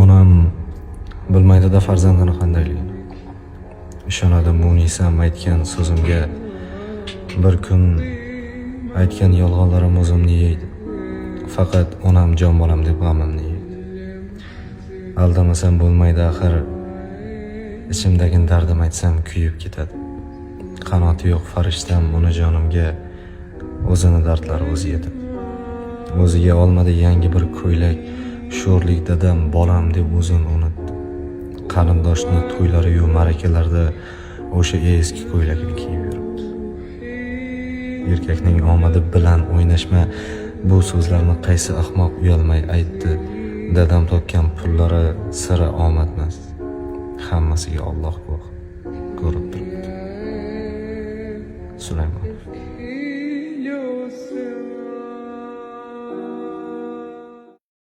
Onam bilmaydi-da farzandini qandayligini. Ishonadi Munisam aytgan so'zimga. Bir kun aytgan yolg'onlarim o'zimni yeydi. Faqat onam jon bolam deb g'amimni yeydi. Aldamasam bo'lmaydi axir. Ichimdagi dardim aytsam kuyib ketadi. Qanoti yo'q farishtam onajonimga o'zini dardlari o'zi yetadi. O'ziga olmadi yangi bir ko'ylak, sho'rlik dadam bolam deb o'zini unutdi. Qarindoshni to'ylari-yu ma'rakalarda o'sha eski ko'ylagini kiyib yuribdi. Erkakning omadi bilan o'ynashma, bu so'zlarni qaysi ahmoq uyalmay aytdi. Dadam topgan pullari sira omadmas. Hammasiga Alloh guvoh, ko'rib turibdi. Sulaymonov.